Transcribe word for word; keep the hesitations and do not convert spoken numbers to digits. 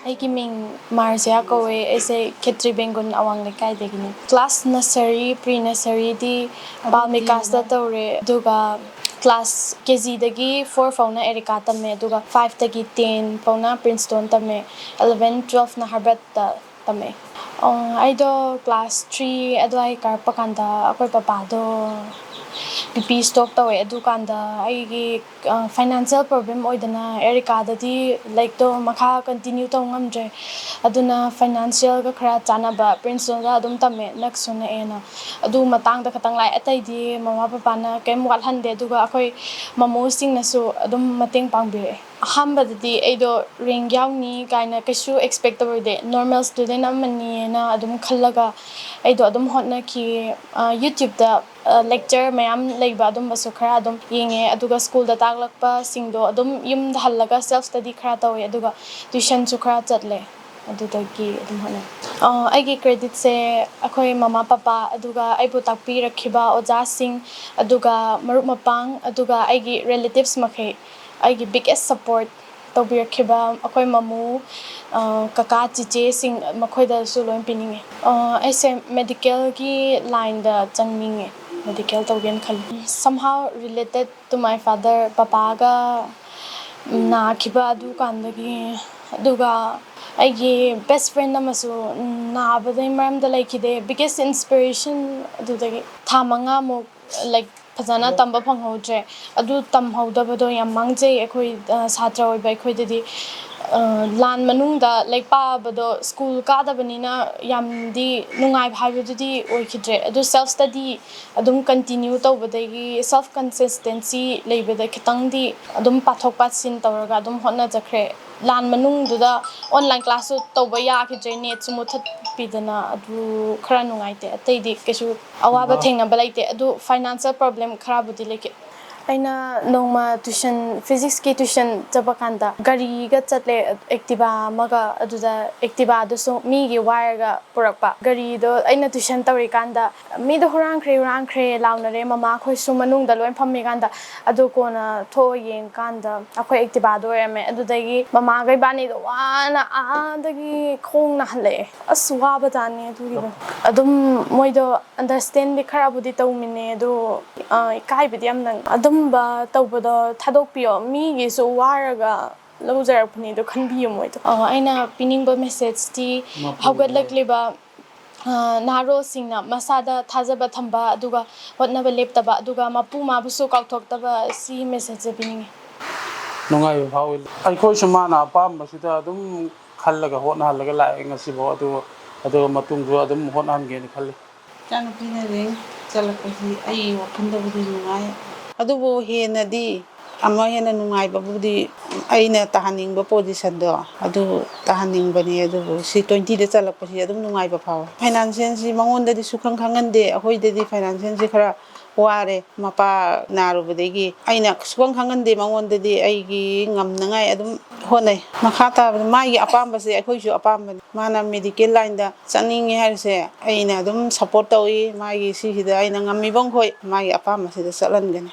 ꯑꯩꯒꯤ ꯃꯤꯡ ꯃꯥꯔꯖꯤꯌꯥ ꯀꯧꯋꯦ꯫ ꯑꯩꯁꯦ ꯈꯦꯇ꯭ꯔꯤ ꯕꯦꯡꯒꯨꯟ ꯑꯋꯥꯡ ꯂꯩꯀꯥꯏꯗꯒꯤꯅꯤ꯫ ꯀ꯭ꯂꯥꯁ ꯅꯁꯔꯤ, ꯄ꯭ꯔꯤ ꯅꯁꯔꯤꯗꯤ ꯄꯥꯜꯃꯤꯀꯥꯁꯇ ꯇꯧꯔꯦ, ꯑꯗꯨꯒ ꯀ꯭ꯂꯥꯁ ꯀꯦ ꯖꯤꯗꯒꯤ ꯐꯣꯔ ꯐꯥꯎꯅ ꯑꯦꯔꯤꯀꯥ ꯇꯝꯃꯦ, ꯑꯗꯨꯒ ꯐꯥꯏꯚꯇꯒꯤ ꯇꯦꯟ ꯐꯥꯎꯅ ꯄ꯭ꯔꯤꯟꯁꯇꯣꯟ ꯇꯝꯃꯦ, ꯑꯦꯂꯚꯦꯟ ꯇꯨꯋꯦꯜꯐꯅ ꯍꯥꯔꯕꯔꯠꯇ ꯇꯝꯃꯦ꯫ ꯑ, ꯑꯩꯗꯣ ꯀ꯭ꯂꯥꯁ ꯊ꯭ꯔꯤ ꯑꯗꯨꯋꯥꯏ ꯀꯥꯔꯛꯄ ꯀꯥꯟꯗ ꯑꯩꯈꯣꯏ ꯄꯄꯥꯗꯣ ꯕꯤ ꯄꯤ ꯁ꯭ꯇꯣꯛ ꯇꯧꯋꯦ꯫ ꯑꯗꯨꯀꯥꯟꯗ ꯑꯩꯒꯤ ꯐꯥꯏꯅꯥꯟꯁꯤꯌꯦꯜ ꯄ꯭ꯔꯣꯕ꯭ꯂꯦꯝ ꯑꯣꯏꯗꯅ ꯑꯦꯔꯤꯀꯥꯗꯗꯤ ꯂꯥꯏꯔꯤꯛꯇꯣ ꯃꯈꯥ ꯀꯟꯇꯤꯅ꯭ꯌꯨ ꯇꯧ ꯉꯝꯗ꯭ꯔꯦ꯫ ꯑꯗꯨꯅ ꯐꯥꯏꯅꯥꯟꯁꯤꯌꯦꯜꯒ ꯈꯔ ꯆꯥꯟꯅꯕ ꯄ꯭ꯔꯤꯟꯁꯇꯣꯟꯗ ꯑꯗꯨꯝ ꯇꯝꯃꯦ, ꯅꯛꯁꯨ ꯅꯛꯑꯦꯅ꯫ ꯑꯗꯨ ꯃꯇꯥꯡꯗ ꯈꯛꯇꯪ ꯂꯥꯛꯑꯦ, ꯑꯇꯩꯗꯤ ꯃꯃꯥ ꯄꯄꯥꯅ ꯀꯩꯝ ꯋꯥꯠꯍꯟꯗꯦ꯫ ꯑꯗꯨꯒ ꯑꯩꯈꯣꯏ ꯃꯃꯣꯁꯤꯡꯅꯁꯨ ꯑꯗꯨꯝ ꯃꯇꯦꯡ ꯄꯥꯡꯕꯤꯔꯛꯑꯦ꯫ ꯑꯍꯥꯟꯕꯗꯗꯤ ꯑꯩꯗꯣ ꯔꯦꯡ ꯌꯥꯎꯅꯤ ꯀꯥꯏꯅ ꯀꯩꯁꯨ ꯑꯦꯛꯁꯄꯦꯛ ꯇꯧꯔꯨꯗꯦ, ꯅꯣꯔꯃꯦꯜ ꯁ꯭ꯇꯨꯗꯦꯟ ꯑꯃꯅꯤꯅ ꯑꯗꯨꯝ ꯈꯜꯂꯒ ꯑꯩꯗꯣ ꯑꯗꯨꯝ ꯍꯣꯠꯅꯈꯤ꯫ ꯌꯨꯇ꯭ꯌꯨꯕꯇ ꯂꯦꯛꯆꯔ ꯃꯌꯥꯝ ꯂꯩꯕ ꯑꯗꯨꯝꯕꯁꯨ ꯈꯔ ꯑꯗꯨꯝ ꯌꯦꯡꯉꯦ, ꯑꯗꯨꯒ ꯁ꯭ꯀꯨꯜꯗ ꯇꯥꯛꯂꯛꯄꯁꯤꯡꯗꯣ ꯑꯗꯨꯝ ꯌꯨꯝꯗ ꯍꯜꯂꯒ ꯁꯦꯜꯐ ꯁ꯭ꯇꯗꯤ ꯈꯔ ꯇꯧꯋꯦ, ꯑꯗꯨꯒ ꯇ꯭ꯋꯤꯁꯟꯁꯨ ꯈꯔ ꯆꯠꯂꯦ꯫ ꯑꯗꯨꯗꯒꯤ ꯑꯗꯨꯝ ꯍꯣꯠꯅꯩ꯫ ꯑꯩꯒꯤ ꯀ꯭ꯔꯦꯗꯤꯠꯁꯦ ꯑꯩꯈꯣꯏ ꯃꯃꯥ ꯄꯄꯥ, ꯑꯗꯨꯒ ꯑꯩꯕꯨ ꯇꯥꯛꯄꯤꯔꯛꯈꯤꯕ ꯑꯣꯖꯥꯁꯤꯡ, ꯑꯗꯨꯒ ꯃꯔꯨꯞ ꯃꯄꯥꯡ, ꯑꯗꯨꯒ ꯑꯩꯒꯤ ꯔꯤꯂꯦꯇꯤꯞꯁ ꯃꯈꯩ, ꯑꯩꯒꯤ ꯕꯤꯒꯦꯁ ꯁꯞꯄꯣꯔꯠ ꯇꯧꯕꯤꯔꯛꯈꯤꯕ ꯑꯩꯈꯣꯏ ꯃꯃꯨ, ꯀꯀꯥ, ꯆꯤꯆꯦꯁꯤꯡ, ꯃꯈꯣꯏꯗꯁꯨ ꯂꯣꯏ ꯄꯤꯅꯤꯡꯉꯤ꯫ ꯑꯩꯁꯦ ꯃꯦꯗꯤꯀꯦꯜꯒꯤ ꯂꯥꯏꯟꯗ ꯆꯪꯅꯤꯡꯉꯦ, ꯃꯦꯗꯤꯀꯦꯜ ꯇꯧꯒꯦꯅ ꯈꯜꯂꯤ꯫ Somehow related to my father, ꯄꯄꯥꯒ ꯅꯥꯈꯤꯕ ꯑꯗꯨꯀꯥꯟꯗꯒꯤ, ꯑꯗꯨꯒ ꯑꯩꯒꯤ ꯕꯦꯁ ꯐ꯭ꯔꯦꯟ ꯑꯃꯁꯨ ꯅꯥꯕꯗꯩ ꯃꯔꯝꯗ ꯂꯩꯈꯤꯗꯦ꯫ ꯕꯤꯒꯦꯁ ꯏꯟꯁꯄꯤꯔꯦꯁꯟ ꯑꯗꯨꯗꯒꯤ ꯊꯥ ꯃꯉꯥꯃꯨꯛ, ꯂꯥꯏꯛ, ꯐꯖꯅ ꯇꯝꯕ ꯐꯪꯍꯧꯗ꯭ꯔꯦ꯫ ꯑꯗꯨ ꯇꯝꯍꯧꯗꯕꯗꯣ ꯌꯥꯝ ꯃꯥꯡꯖꯩ ꯑꯩꯈꯣꯏ, ꯑ, ꯁꯥꯇ꯭ꯔ ꯑꯣꯏꯕ ꯑꯩꯈꯣꯏꯗꯗꯤ꯫ ꯑ, ꯂꯥꯟ ꯃꯅꯨꯡꯗ ꯂꯥꯏꯔꯤꯛ ꯄꯥꯕꯗꯣ ꯁ꯭ꯀꯨꯜ ꯀꯥꯗꯕꯅꯤꯅ ꯌꯥꯝꯗꯤ ꯅꯨꯡꯉꯥꯏꯕ ꯍꯥꯏꯕꯗꯨꯗꯤ ꯑꯣꯏꯈꯤꯗ꯭ꯔꯦ꯫ ꯑꯗꯨ ꯁꯦꯜꯐ ꯁ꯭ꯇꯗꯤ ꯑꯗꯨꯝ ꯀꯟꯇꯤꯅ꯭ꯌꯨ ꯇꯧꯕꯗꯒꯤ, ꯁꯦꯜꯐ ꯀꯟꯁꯤꯁꯇꯦꯟꯁꯤ ꯂꯩꯕꯗ ꯈꯤꯇꯪꯗꯤ ꯑꯗꯨꯝ ꯄꯥꯊꯣꯛ ꯄꯥꯁꯤꯟ ꯇꯧꯔꯒ ꯑꯗꯨꯝ ꯍꯣꯠꯅꯖꯈ꯭ꯔꯦ꯫ ꯂꯥꯟ ꯃꯅꯨꯡꯗꯨꯗ ꯑꯣꯟꯂꯥꯏꯟ ꯀ꯭ꯂꯥꯁꯁꯨ ꯇꯧꯕ ꯌꯥꯈꯤꯗ꯭ꯔꯦ, ꯅꯦꯠꯁꯨ ꯃꯨꯠꯊꯠꯄꯤꯗꯅ, ꯑꯗꯨ ꯈꯔ ꯅꯨꯡꯉꯥꯏꯇꯦ꯫ ꯑꯇꯩꯗꯤ ꯀꯩꯁꯨ ꯑꯋꯥꯕ ꯊꯦꯡꯅꯕ ꯂꯩꯇꯦ, ꯑꯗꯨ ꯐꯥꯏꯅꯥꯟꯁꯤꯌꯦꯜ ꯄ꯭ꯔꯣꯕ꯭ꯂꯦꯝ ꯈꯔꯕꯨꯗꯤ ꯂꯩꯈꯤ꯫ ꯑꯩꯅ ꯅꯣꯡꯃ tuition, physicsꯀꯤ tuition ꯆꯠꯄ ꯀꯥꯟꯗ ꯒꯥꯔꯤꯒ ꯆꯠꯂꯦ, Activa ꯑꯃꯒ꯫ ꯑꯗꯨꯗ Activaꯗꯨꯁꯨ ꯃꯤꯒꯤ ꯋꯥꯏꯔꯒ ꯄꯨꯔꯛꯄ꯫ ꯒꯥꯔꯤꯗꯣ ꯑꯩꯅ tuition ꯇꯧꯔꯤꯀꯥꯟꯗ ꯃꯤꯗꯣ "ꯍꯨꯔꯥꯟꯈ꯭ꯔꯦ, ꯍꯨꯔꯥꯟꯈ꯭ꯔꯦ" ꯂꯥꯎꯅꯔꯦ꯫ ꯃꯃꯥꯈꯣꯏꯁꯨ ꯃꯅꯨꯡꯗ ꯂꯣꯏ ꯐꯝꯃꯤꯀꯥꯟꯗ꯫ ꯑꯗꯨ ꯀꯣꯟꯅ ꯊꯣꯛꯑ ꯌꯦꯡꯀꯥꯟꯗ ꯑꯩꯈꯣꯏ Activaꯗꯣ ꯑꯣꯏꯔꯝꯃꯦ꯫ ꯑꯗꯨꯗꯒꯤ ꯃꯃꯥꯒ ꯏꯕꯥꯅꯤꯗꯣ ꯋꯥꯅ ꯑꯥꯗꯒꯤ ꯈꯣꯡꯅ ꯍꯜꯂꯛꯑꯦ꯫ ꯑꯁ, ꯋꯥꯕ ꯖꯥꯠꯅꯤ ꯑꯗꯨꯒꯤꯗꯣ꯫ ꯑꯗꯨꯝ ꯃꯣꯏꯗꯣ understandꯗꯤ ꯈꯔꯕꯨꯗꯤ ꯇꯧꯃꯤꯟꯅꯩ, ꯑꯗꯣ, ꯑ, ꯏꯀꯥꯏꯕꯗꯤ ꯌꯥꯝ ꯅꯪꯉꯤ꯫ ꯑꯗꯨꯝꯕ ꯇꯧꯕꯗꯣ ꯊꯥꯗꯣꯛꯄꯤꯌꯣ, ꯃꯤꯒꯤꯁꯨ ꯋꯥꯔꯒ ꯂꯧꯖꯔꯛꯄꯅꯦ ꯑꯗꯣ ꯈꯟꯕꯤꯌꯨ ꯃꯣꯏꯗꯣ꯫ ꯑ, ꯑꯩꯅ ꯄꯤꯅꯤꯡꯕ messageꯇꯤ ꯃꯄꯨꯒꯤ ꯍꯧꯒꯠꯂꯛꯂꯤꯕ, ꯑ, ꯅꯍꯥꯔꯣꯜꯁꯤꯡꯅ ꯃꯁꯥꯗ ꯊꯥꯖꯕ ꯊꯝꯕ, ꯑꯗꯨꯒ ꯍꯣꯠꯅꯕ ꯂꯦꯞꯇꯕ, ꯑꯗꯨꯒ ꯃꯄꯨ ꯃꯥꯕꯨꯁꯨ ꯀꯥꯎꯊꯣꯛꯇꯕ, ꯁꯤ messageꯁꯦ ꯄꯤꯅꯤꯡꯉꯤ꯫ ꯅꯨꯡꯉꯥꯏꯕ ꯐꯥꯎꯏ꯫ ꯑꯩꯈꯣꯏꯁꯨ ꯃꯥꯅ ꯑꯄꯥꯝꯕꯁꯤꯗ ꯑꯗꯨꯝ ꯈꯜꯂꯒ ꯍꯣꯠꯅꯍꯜꯂꯒ ꯂꯥꯛꯑꯦ ꯉꯁꯤꯐꯥꯎ꯫ ꯑꯗꯨ, ꯑꯗꯨꯒ ꯃꯇꯨꯡꯁꯨ ꯑꯗꯨꯝ ꯍꯣꯠꯅꯍꯟꯒꯦꯅ ꯈꯜꯂꯤ꯫ ꯏꯆꯥꯅꯨꯄꯤꯅ ꯔꯦꯡ ꯆꯠꯂꯛꯄꯁꯤ ꯑꯩꯒꯤ ꯋꯥꯈꯜꯗꯕꯨꯗꯤ ꯅꯨꯡꯉꯥꯏ꯫ ꯑꯗꯨꯕꯨ ꯍꯦꯟꯅꯗꯤ ꯑꯃ ꯍꯦꯟꯅ ꯅꯨꯡꯉꯥꯏꯕꯕꯨꯗꯤ ꯑꯩꯅ ꯇꯥꯍꯟꯅꯤꯡꯕ positionꯗꯣ ꯑꯗꯨ ꯇꯥꯍꯟꯅꯤꯡꯕꯅꯤ꯫ ꯑꯗꯨꯕꯨ ꯁꯤ twentyꯗ ꯆꯠꯂꯛꯄꯁꯤ ꯑꯗꯨꯝ ꯅꯨꯡꯉꯥꯏꯕ ꯐꯥꯎꯋꯦ꯫ Financialꯁꯤ ꯃꯉꯣꯟꯗꯗꯤ ꯁꯨꯈꯪ ꯈꯪꯍꯟꯗꯦ꯫ ꯑꯩꯈꯣꯏꯗꯗꯤ financialꯁꯤ ꯈꯔ ꯋꯥꯔꯦ꯫ ꯃꯄꯥ ꯅꯥꯔꯨꯕꯗꯒꯤ ꯑꯩꯅ ꯁꯨꯈꯪ ꯈꯪꯍꯟꯗꯦ ꯃꯉꯣꯟꯗꯗꯤ꯫ ꯑꯩꯒꯤ ꯉꯝꯅꯉꯥꯏ ꯑꯗꯨꯝ ꯍꯣꯠꯅꯩ꯫ ꯃꯈꯥ ꯇꯥꯕꯗ ꯃꯥꯒꯤ ꯑꯄꯥꯝꯕꯁꯦ ꯑꯩꯈꯣꯏꯁꯨ ꯑꯄꯥꯝꯕꯅꯤ꯫ ꯃꯥꯅ medical lineꯗ ꯆꯠꯅꯤꯡꯉꯦ ꯍꯥꯏꯔꯤꯁꯦ ꯑꯩꯅ ꯑꯗꯨꯝ support ꯇꯧꯏ꯫ ꯃꯥꯒꯤ ꯁꯤꯁꯤꯗ ꯑꯩꯅ ꯉꯝꯃꯤꯕ ꯃꯈꯣꯏ ꯃꯥꯒꯤ ꯑꯄꯥꯝꯕꯁꯤꯗ ꯆꯠꯍꯟꯒꯅꯤ꯫